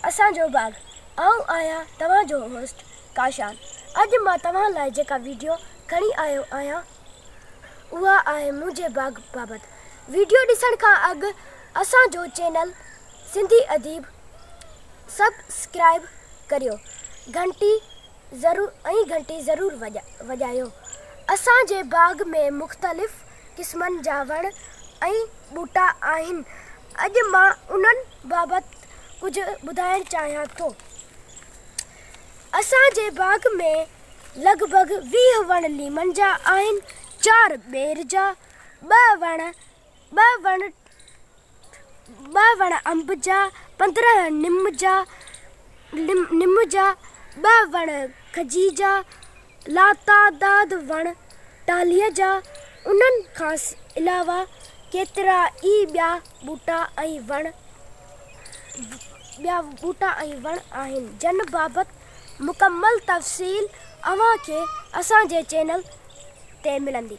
اسان جو باغ. آئون آهيان توهان جو هوسٽ ڪاشان. اڄ مان توهان لاء جيڪا ويڊيو کڻي آيو آهيان اها آهي منهنجي باغ بابت. ويڊيو ڏسڻ کان اڳ اسان جو چينل سنڌي اديب سبسڪرائيب ڪريو گهنٽي ضرور ۽ گهنٽي ضرور وڄايو. اسان جي باغ ۾ مختلف قسمن جا وڻ ۽ ٻوٽا آهن. اڄ مان انهن بابت ڪجهه ٻڌائڻ چاهيان ٿو. اسان جي باغ ۾ لڳ ڀڳ 20 وڻ ليمن جا آهن، 4 ٻير جا، ٻه وڻ ٻه وڻ ٻه وڻ انب جا، 15 نم جا نم جا، ٻه وڻ کجي جا، لاتعداد وڻ ٽالهيء جا، انهن کان علاوه ڪيترا ئي ٻيا ٻوٽا ۽ وڻ ٻيا ٻوٽا ۽ وڻ آهن، جن بابت مڪمل تفصيل اوهان کي اسان جي چينل تي ملندي.